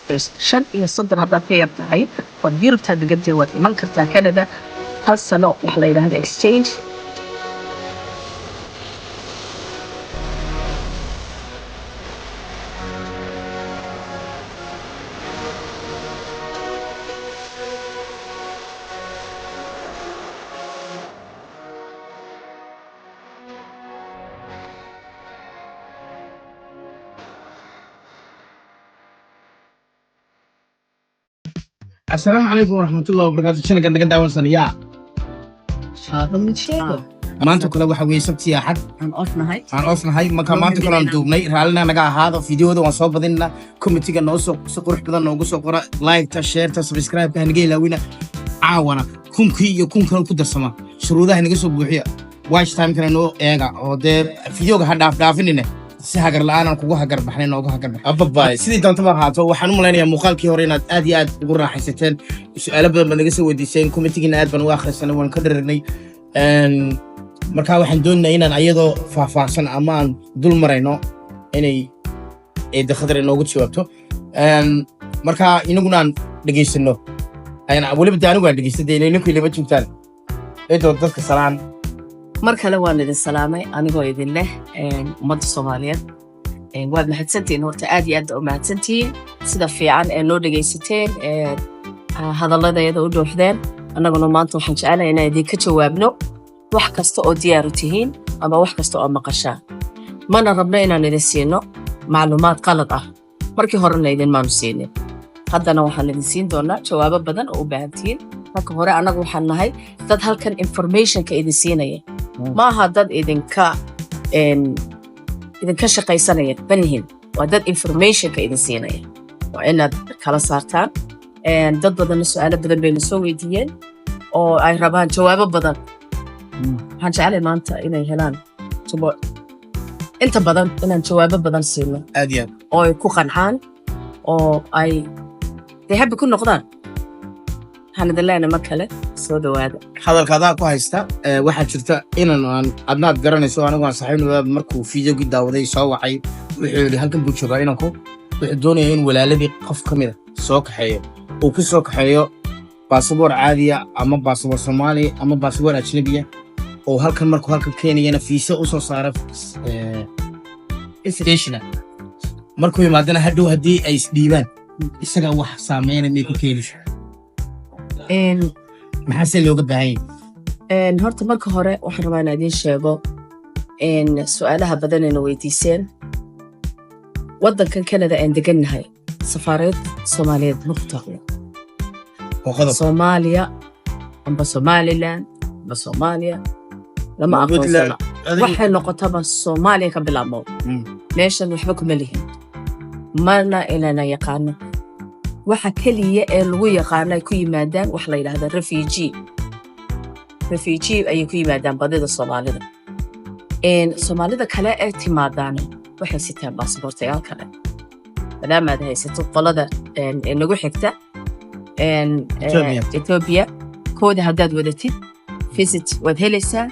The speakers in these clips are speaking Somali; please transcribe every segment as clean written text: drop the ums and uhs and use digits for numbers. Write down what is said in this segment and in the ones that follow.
35 haddaad ka yar tahay waad Yurubtaa degantahay, waad iman kartaa Canada hal sano, waxa la yidhahda exchange. Asalaamu calaykum waraxmatullahi wabarakaatu. Channelkan naga daawansan yaa? Sheego. Maanta kale waxa weeye Sabti, Axad. Aan off nahay. Aan off nahay. Marka maanta kale aan duubnay, raallina naga ahaado. Fideoda waan soo badinna. Commentiga noo soo si qurux badan noogu soo qora, like-ta, share-ta, subscribe-ka hanaga ilaawina. Caawana kunkii iyo kun kale ku darsama, shuruudaha naga soo buuxiya, watch time-kana noo eega oo dee fideoga ha dhaaf dhaafinine, si hagar la'aan aan kugu hagar baxnay noogu hagar bax ababaay. Sidii doontaba ahaato, waxaan u malaynayaa muuqaalkii hore inaad aad iyo aad ugu raaxaysateen. Su'aalo badan baad naga soo weydiiseen, commentigiina aad baan ugu akhrisanay, waan ka dharagnay. Marka waxaan doonaynaa inaan ayadoo faahfaahsan ama aan dul marayno inay Eedda Khadar inoogu jawaabto. Marka inaguna aan dhegaysano. Weliba dee anigu aan dhegeysta, dee ninku ilama joogtaan. Eedoo, dadka salaan. Mar kale waan idin salaamay anigoo idin leh ummadda Soomaaliyeed. Waad mahadsantihiin horta, aad iyo aad u mahadsantihiin sida fiican ee noo dhegaysateen, ee hadalladeeda u dhooxdeen. Annaguna maanta waxaan jecelahay inaan idinka jawaabno wax kasta oo diyaaru tihiin ama wax kasta oo maqashaan. Mana rabno inaan idin siino macluumaad qalad ah. Markii horena idinmaanu siinin, haddana waxaan idin siin doonaa jawaabo badan oo u baahan tihiin. Marka hore, annagu waxaan nahay dad halkan informationka idin siinaya. Maaha dad idinka shaqaysanaya manihin, waa dad informationka idin siinaya. Waa inaad kala saartaan. Dad badanna su-aalo badan bayna soo weydiiyeen oo ay rabaan jawaabo badan. Waxaan jeclay maanta inay helaan inta badan inaan jawaabo badan siino Aad iyo aad. oo ay ku qancaan oo ay dee happy ku noqdaan. Waxaan idin leenahay mar kale soo dhawaada. Hadalka adaa ku haysta. Waxaa jirta inan aan adnaad garanayso, anigu aan saaxiibnaba, markuu fideogii daawaday soo wacay. Wuxuu yidhi halkan buu joogaa inanku, wuxuu doonaya in walaaladii qof ka mida soo kaxeeyo, uu ku soo kaxeeyo baasaboor caadiya ama baasaboor Soomaali ama baasaboor ajnabiya, oo halkan markuu halkan keenayana fiisa usoo saara stationa. Markuu yimaadana hadhow haddii ay isdhiibaan, isaga wax saameyna may ku keenaysa? Maxaase looga baahan yahay? Horta marka hore waxaan rabaa inaan idiin sheego su-aalaha badanayna weydiiseen. Waddankan Canada aan degannahay safaarad Soomaaliyeed ma ku taaqno. Oo qodob. Soomaaliya amba Somaliland amba Soomaaliya lama aqoonsana. Waxay noqotaba Soomaaliya ka bilaabmo. Meeshan waxba kuma lihin, mana inana yaqaano. Waxa keliya ee lagu yaqaano ay ku yimaadaan wax la yidhahda refugee. Refugee ayay ku yimaadaan badida Soomaalida. Soomaalida kale ee timaadaana waxay sitaan baasaboortayaal kale. Maadaama aad haysato qolada ee nagu xigta Ethiopia. Ethiopia kooda haddaad wadatid, visit waad helaysaa,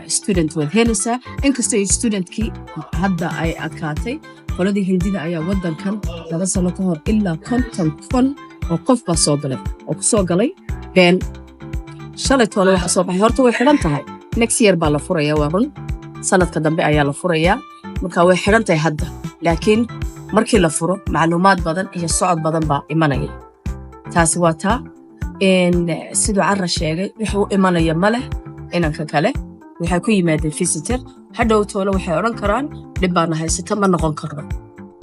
student waad helaysaa, inkastoo ay studentkii hadda ay adkaatay. Qoladii Hindida ayaa wadankan 2 sano ka hor ilaa 50,000 oo qof baa soo galay oo ku soo galay been. Shalay toole waxa soo baxay, horta way xidhan tahay, next year baa la furaya. Waa run, sanadka dambe ayaa la furayaa. Marka way xidhan tahay hadda, laakiin markii la furo macluumaad badan iyo socod badan baa imanaya. Taasi waa taa. Siduu Cara sheegay, wuxuu u imanaya ma leh inanka kale. Waxay ku yimaadeen visitor. Hadhow toole waxay odhan karaan dhib baana haysata, ma noqon karno.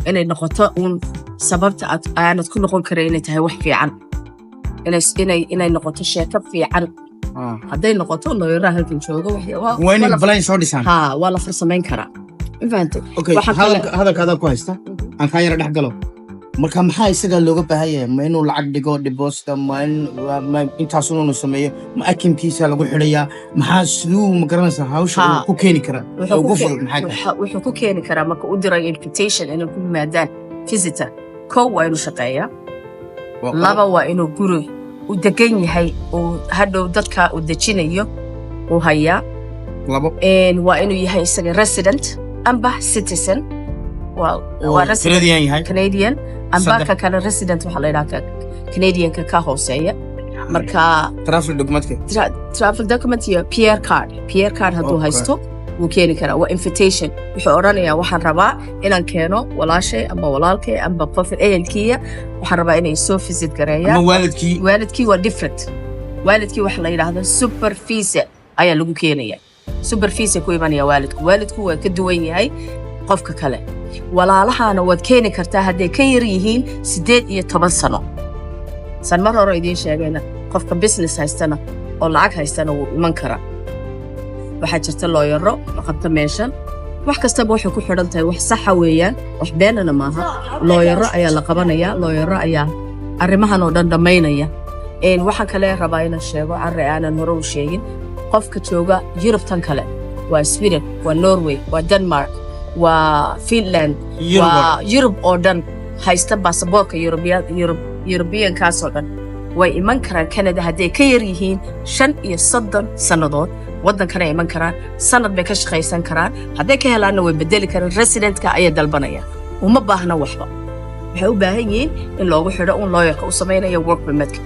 Inay noqoto uun sababta aad aanad ku noqon karin inay tahay wax fiican, inay noqoto sheeko fiican. Hadday noqoto looyaraha halkan jooga Waa inay plan soo dhisaan. Ha, waa la farsamayn karaa. Ma fahantay? Okay. Waxaa kale- Hadalka adaa ku haysta, aan kaa yara dhex galo. Marka maxaa isaga looga baahan yahay? Ma inuu lacag dhigo deposit? Ma in ma intaas inuu sameeyo? Ma akimkiisa lagu xidhayaa? Maxaa siduu, ma garanaysaa, hawsha uu ku keeni karaa Wuxuu ugu ku fudud maxay tahay? Wuxuu ku keeni karaa marka u dirayo invitation inay ku yimaadaan visitor, kow waa inuu shaqeeyaa. Laba, waa inuu guri u degan yahay uu hadhow dadka uu dejinayo uu hayaa. Labo. Waa inuu yahay isaga resident amba citizen. Waa Oo waa resident. Canadian yahay. Canadian. Amba Saddex. Ka kale resident waxaa la yidhaha ka Canadianka ka hooseeya. Marka Travel documentka. Travel document iyo PR card. PR card hadduu haysto wuu keeni karaa. Waa invitation. Wuxuu odhanayaa, waxaan rabaa inaan keeno walaashay amba walaalkay amba qof ehelkiya, waxaan rabaa inay soo visit gareeyaan. Ama waalidkii. Waalidkii waa different. Waalidkii waxa la yidhaahdo super visa ayaa lagu keenaya. Super visa ku imanaya waalidku. Waalidku waa ka duwan yahay qofka kale. Walaalahana waad keeni kartaa hadday ka yar yihiin 18 sano. San mar hore idiin sheegayna, qofka business haystana oo lacag haystana wuu iman karaa. Waxaa jirta lawyero la qabta meeshan. Wax kastaba waxay ku xidhan tahay wax saxa weeyaan, wax beenana maaha. Lawyero ayaa la qabanaya, lawyero ayaa arrimahan oo dhan dhammaynaya. Waxaan kale rabaa inaan sheego carre aanan hore u sheegin. Qofka jooga Yurubtan kale, waa Sweden, waa Norway, waa Denmark, waa Finland, Yurub. waa Yurub oo dhan, haysta baasaboorka Yurubiyankaasoo dhan way iman karaan Canada hadday ka yar yihiin 35 sannadood. Waddankana iman karaan, sanad bay ka shaqaysan karaan. Hadday ka helaanna way bedeli karaan, residentka ayay dalbanayaan. Uma baahna waxba. Waxay u baahan yihiin in loogu xidho un lawyerka u samaynaya work permitka.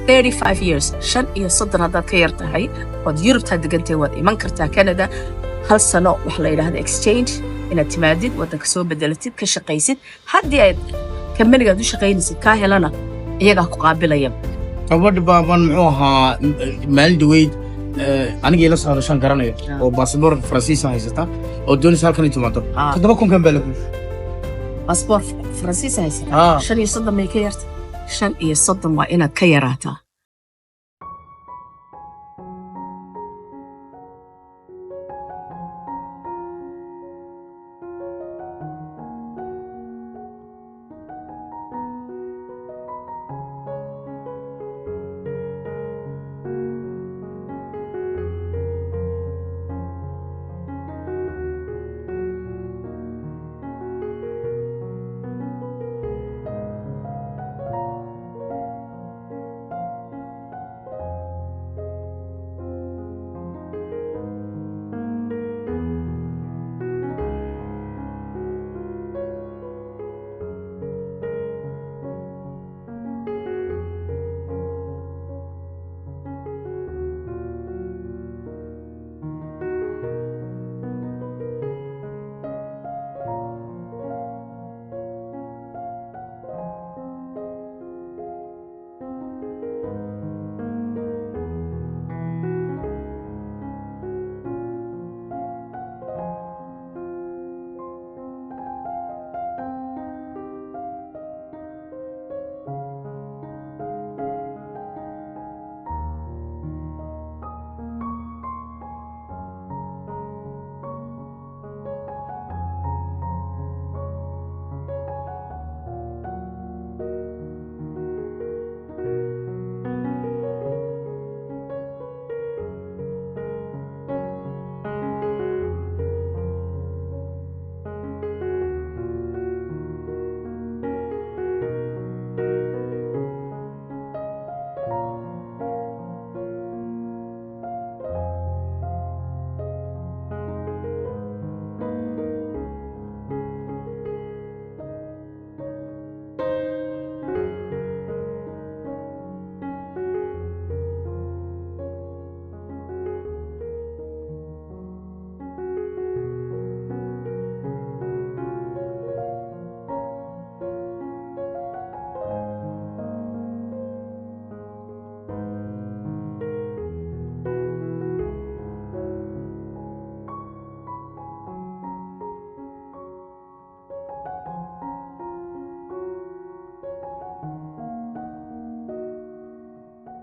35 years, 35 haddaad ka yar tahay ood Yurubtaa degantahay, waad iman kartaa Canada hal sano, wax la yidhaahdo exchange, inaad timaadid waddanka, soo bedelatid, ka shaqaysid. Haddii aad kambanigaad u shaqaynaysid kaa helana, iyagaa ku qaabilaya. Gabadh baaban muxuu ahaa maalin dhaweyd anigii la soo hadashaan garanayo oo baasaboor Faransiisa haysata oo doonaysa halkan ay timaado. 7,000 kan baa lagu Baasboor Faransiis haysata? Ah. 35 may ka yarta? 35 waa inaad ka yaraataa.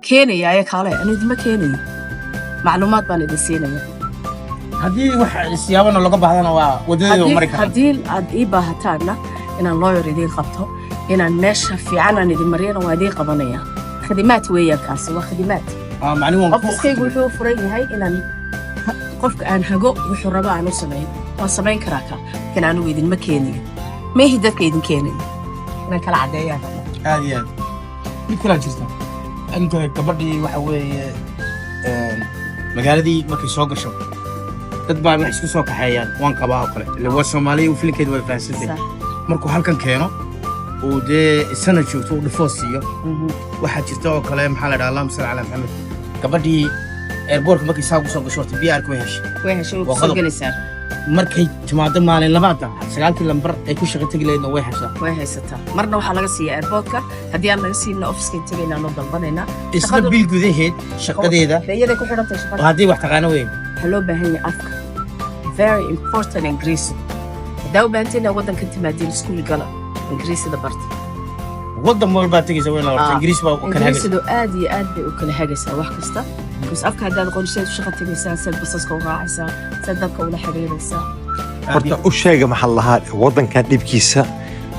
Keenaya aya kaale, anu idinma keenayo, macluumaad baan idin siinaya. Haddii wax siyaabana looga baahdana waa wadadeeda mari karaa. Haddii aad ii baahataanna inaan lawyer idiin qabto, inaan meesha fiican aan idin mariyana, waa idiin qabanaya. Khadimaad weeyaan kaasi, waa khadimaad. Ah, macnihi waan ku Officekaygu wuxuu furan yahay inaan qofka aan hago, wuxuu rabo aan u sameeyo. Waan samayn karaa ka, laakiin anigu idinma keenayo, meehi dadka idin keenayo. Inaan kala caddeeyaan rabaa. Aad iyo aad. Mid kalaa jirta inta gabadhii waxa weeye magaaladii markay soo gasho, dad baa wax isku soo kaxeeyaan, waan qabaa oo kale. Ila waa Soomaaliya, filinkeeda way fahansantay. Markuu halkan keeno Uu dee sanad joogto uu divorce siiyo. Waxaa jirta oo kale, maxaa la dhaha, Allahuma salli calaa Maxamed, gabadhii airportka markay saa kusoo gasho, horta PR way heshay. Way heshay, way Waa kusoo qodob. gelaysaa. Markay timaado maalin labaada, sagaalkii lambar ay ku shaqo tegi lahaydna way heshaa. Way haysataa. Marna waxaa laga siiyaa airportka, haddii aan laga siinna officeka tegaynaa, noo dalbanaynaa. Isla bil gudaheed shaqadeeda. Iyaday ku xidhantahay shaqada. Haddii wax taqaano weyn. Waxaa loo baahan yahay afka, very important, Ingiriisi. Haddaa u baahantiin inaad waddanka timaadiin, iskuul gala, Ingiriisida barta. Waddan walbaa tegaysa weyn horta Ingiriis baa u kala hagaysa. Ingiriisidu aad iyo aad bay u kala hagaysaa wax kasta, because afka haddaad aqoon, sidaad u shaqa tegaysaa, sidaad basaska u raacaysaa, sidaad dadka ula xiriiraysaa. Horta u sheega, maxaa la lahaa, waddankan dhibkiisa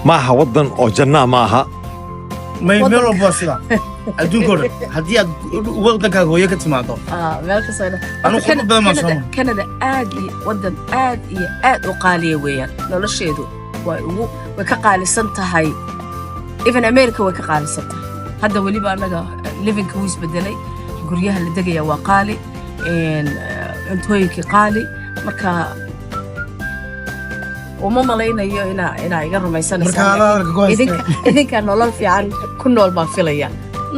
ma aha waddan oo jannaa ma aha. May, meel walba waa sidaa adduunka o dhan, haddii aad waddankaaga hooyo ka timaado. Ah, meel kasta. Anu khudbad badan baan soo maray. Canada aad iyo waddan aad iyo aad u qaaliya weeyaan. Nolosheedu way ugu way ka qaalisan tahay, even America way ka qaalisan tahay. Hadda weliba annaga livingka wuu isbedelay, guryaha la degaya waa qaali, cuntooyinkii qaali. Marka uma malaynayo inaa iga Marka rumaysanaysaan. adaa hadalka ku haysta. Idinka nolol fiican ku nool baan filaya.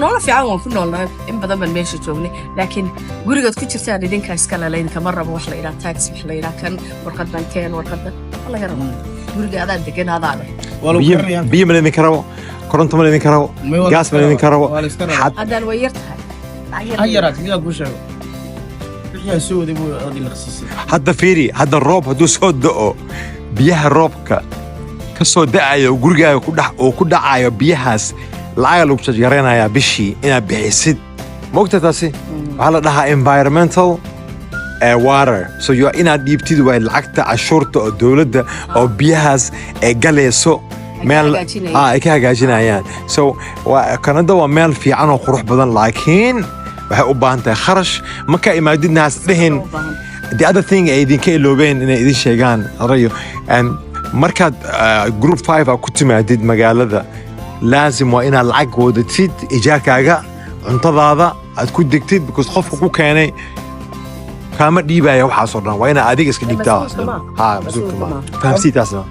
Nolol fiican waan ku noolnahay, in badan baan meesha joognay, laakiin gurigaad ku jirtaan idinkaa iskale. Laydinkama rabo wax la yidhaha tax, wax la yidhaha kan warqadan keen, warqadan ma laga rabo. Guriga adaa degan, adaa leh. Waa lagu Biyo karinayaa. Biyo ma laydinka rabo, koronto ma laydinka rabo, May, waa la gaas ma iska laydinka rabaa. rabo. Waa la iska rabaa. Haddaan way yar tahay. Lacag yar Ha bay. yaraat, midaan kuu sheego, wixii aan soo waday buu odilaqsiisay. Hadda fiiri, hadda roob hadduu soo da'o, biyaha roobka ka soo da'ayo gurigaaga ku dhex oo ku dhacayo, biyahaas lacaga lagu jarjaraynayaa bishii inaad bixisid. Maogta taasi waxaa la dhahaa environmental water, so you inaad dhiibtid waa lacagta cashuurta oo dowladda oo biyahaas ay galayso Ay ka meel hagaajinayaan. Ay ka hagaajinayaan. So waa Kanada, waa meel fiican oo qurux badan, laakiin waxay u baahan tahay kharash. Markaa imaadidna has dhihin. U baahan. The other thing ay idinka iloobeen inay idin sheegaan rayo, markaad group 5 aa ku timaadid magaalada, laazim waa inaad lacag wadatid, ijaarkaaga, cuntadaada aad ku degtid, because qofka ku keenay kaama dhiibaya waxaasoo dhan. Waa inaad adiga iska dhiibtaa. Mas-uulka maaha. Ha, mas-uulka Mas-uulka maaha. maaha. Fahamsii taasna.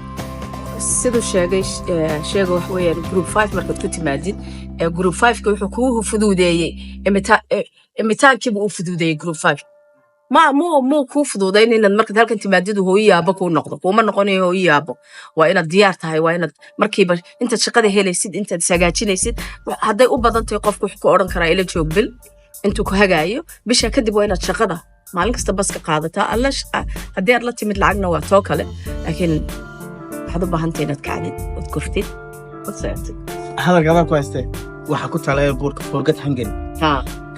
Siduu sheegay, sheega wax weeyaan, group 5 markaad ku timaadid, group 5ka wuxuu kuu fuduudeeyey imitaankiibu uu fuduudeeyey. Group 5 ma muu kuu fuduudayn inaad markaad halkan timaadid uu hooyo yaabo kuu noqdo. Kuuma noqonayo hooyo yaabo. Waa inaad diyaar tahay, waa inaad markiiba intaad shaqada helaysid, intaad ishagaajinaysid. Hadday u badan tahay, qofku wuxuu ku odhan karaa ila joog bil intuu ku hagaayo. Bisha kadib waa inaad shaqada maalin kasta baska qaadataa alla. Haddii aad la timid lacagna waa too kale, laakiin waxaad u baahan tahay inaad kacdid ood kortid ood socotid. Hadalka adaa ku haystee, waxaa ku taala airportka "Forget Hungary".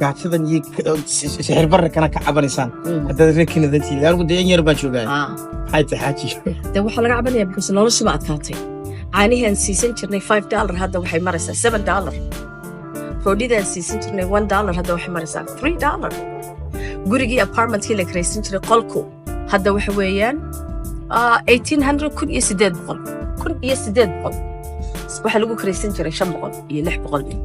Gaajadan iyo sixir bararkana ka cabanaysaan haddaad reer Canada tihiin. Anigu dee in yar baan joogaa. Maxay tahay, xaaji? De waxaa laga cabanaya because noloshiba adkaatay. Caanihii aan siisan jirnay $5 hadda waxay maraysaa $7. Roodhidaan siisan jirnay $1 hadda waxay maraysaa $3. Gurigii apartmentkii la karaysan jiray, qolku hadda waxa weeyaan 1800, 1800, 1800. Waxaa lagu karaysan jiray 500 iyo 600.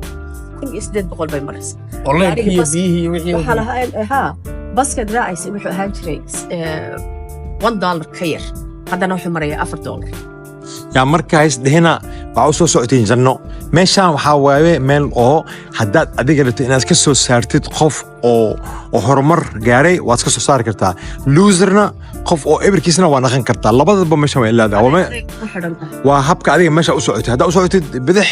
1800 bay maraysaa. Oo leyrkii iyo bas- biyihii iyo wixii. Waxaa lahaa haa, baskaad raacaysa wuxuu ahaan jiray $1 ka yar, haddana wuxuu marayaa $4. Yaa marka hays dhihina waxaa u soo socotiin janno. Meeshaan waxaa waaye meel oo haddaad adiga rabtid inaad ka soo saartid qof oo horumar gaaray, waad ka soo saari kartaa. Loserna, qof oo ebirkiisna, waa naqan kartaa. Labadaba meeshan way leedahay. Ku xidhan tahay. Waa habka adiga meesha u socotid. Haddaa u socotid bidix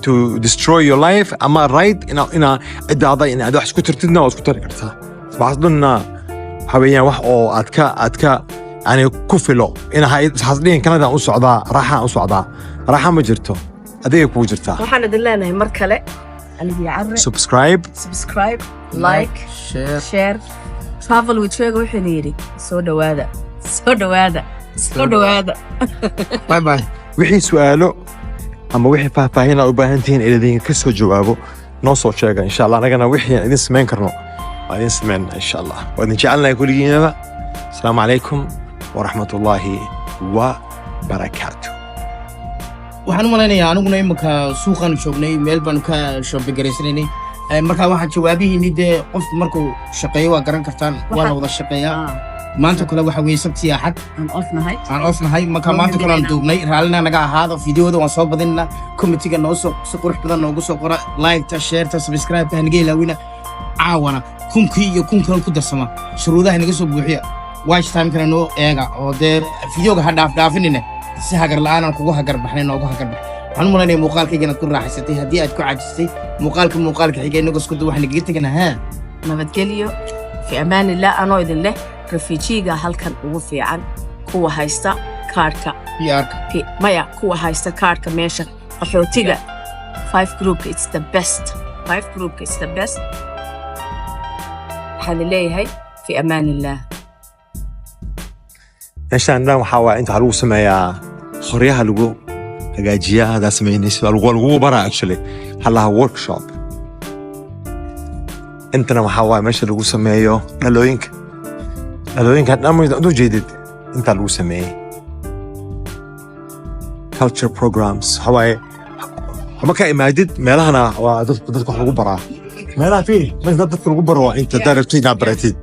to destroy your life, ama right ina ciddaada in aad wax isku tirtidna, waa isku tari kartaa. Waxaas dhanna waxaa weeyaan wax oo aad ka yani ku filo ina has dhihin Kanada u socdaa, raaxaan u socdaa. Raaxa ma jirto, adiga kugu jirtaa. Waxaan idin leenahay mar kale, anigii Carre, subscribe, subscribe, like, share, share. Travel with Sheega wuxuuna yidhi soo dhowaada, soo dhowaada, soo dhowaada. Bye bye. Wixii su'aalo ama wixii faahfaahin aad u baahan tihiin in idinka soo jawaabo, noo soo sheega insha Allah. Anagana wixii aan idin samayn karno waa idin samayn insha Allah. Waa idin jecelnahay kulligiinaba. Asalaamu calaykum waraxmat ullaahi wa barakaatu. Waxaan u malaynayaa aniguna imika suuqaanu joognay, meel baanu ka shopping garaysanaynay. Markaa waxaa jawaabihiini dee qofku markuu shaqeeyo waa garan kartaan, waa la wada shaqeeyaa. Maanta kale waxa weeye Sabti, Axad. Aan off nahay. Aan off nahay. Marka maanta kale aan duubnay, raallina naga ahaado. Fideoda waan soo badinna. Commentiga noo soo si qurux badan noogu soo qora, like-ta, share-ta, subscribe-ta hanaga ilaawina. Caawana kunkii iyo kun kale ku darsama, shuruudaha naga soo buuxiya, watch time-kana noo eega oo dee fideoga ha dhaaf dhaafinine. Si hagar la'aan aan kugu hagar baxnay, noogu hagar bax. Waxaan u malaynaya muuqaalkayga inaad ku raaxaysatay. Haddii aad ku caajistay, muuqaalka muuqaalka xiga inagoo isku waxaan nagaga tegana haa. Nabadgelyo, fi amaan illah. Anoo idin leh, refugeega halkan ugu fiican kuwa haysta kaarhka. PR-ka. Maya, kuwa haysta kaarhka meesha qaxootiga, five groupka, it's the best. Five groupka it's the best. Waxaan leeyahay fi amaan illah. Meeshaan dhan waxaa waaya inta waxaa lagu sameeyaa, qoryaha lagu hagaajiyaa. Haddaa samaynaysid waa lagugu baraa, actually waxaa lahaa workshop. Intana waxaa waaya meesha lagu sameeyo dhalooyinka. Dhalooyinka dhan ma ujeedid, intaa lagu sameeyey. Culture programs waxaa waaye markaa imaadid meelahana waa dadka wax lagu baraa. Meelaha fiiri, meesha dadka lagu baro waa inta haddaa rabtid inaad baratid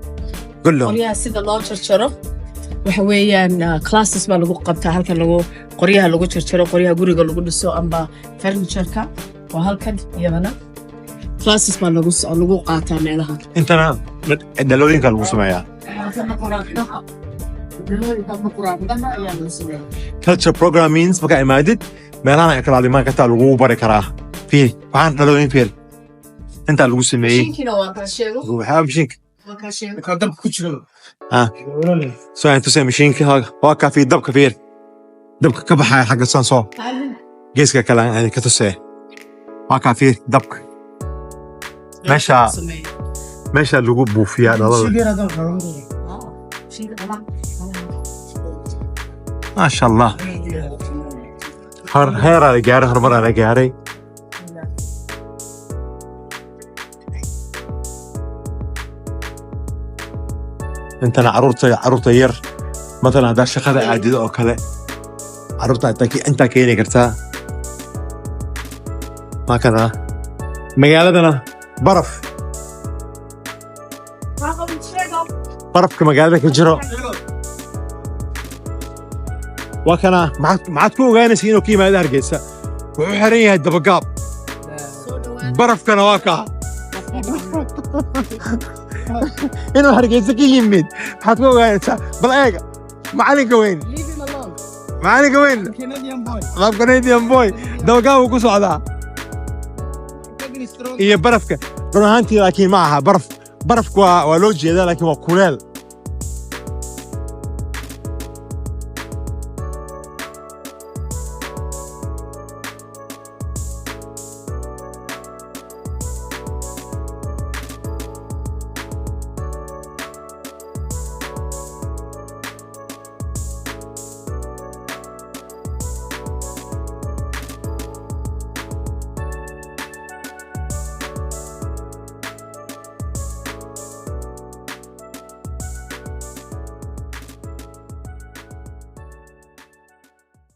kullum. Qoryaha sida loo jarjaro waxa weeyaan, classes baa lagu qabtaa halkan, lagu qoryaha lagu jarjaro, qoryaha guriga lagu dhiso amba furnitureka waa halkan. Iyadana classes baa lagu qaataa meelaha. Intana dhalooyinka lagu sameeyaa. Halkana quraaradaha, dhalooyinka ama quraaradaha ayaa lagu sameeyaa. Culture program means markaa imaadid meelahan ay kala imaan kartaa, lagugu bari karaa. Fiiri, waxaan dhalooyin, fiiri, intaa lagu sameeyey. Mashiinkiina waa kaa sheego. Waxaa mashiinka. Waa kaa sheego. Markaa dabka ku jiro. Soo aan tusay mashiinka. Waa kaa, fiir dabka, fiir dabka ka baxaya xagga saan soo geeska kale aan ka tusee. Waa kaa, fiir dabka meesha lagu buufiyaa dhalada. Maasha Allah, heeraa la gaaray, horumaraa la gaaray. Intana caruurta yar, matalan haddaa shaqada aadido oo kale, caruurta intaa keeni kartaa. Maakana magaaladana baraf, barafka magaalada ka jiro waa kana. Maxaad ku ogaanaysa inuu ka yimaado Hargeysa? Wuxuu xiran yahay dabagaab, barafkana waa kaa. Inuu Hargeysa ka yimid maxaad ku ogaanaysaa? Bal eega macalinka weyn, macalinka weyn, lab Canadian boy, dabagaab uu ku socdaa iyo barafka. Run ahaantii laakiin ma aha baraf. Barafku waa loo jeedaa, laakiin waa kuleel.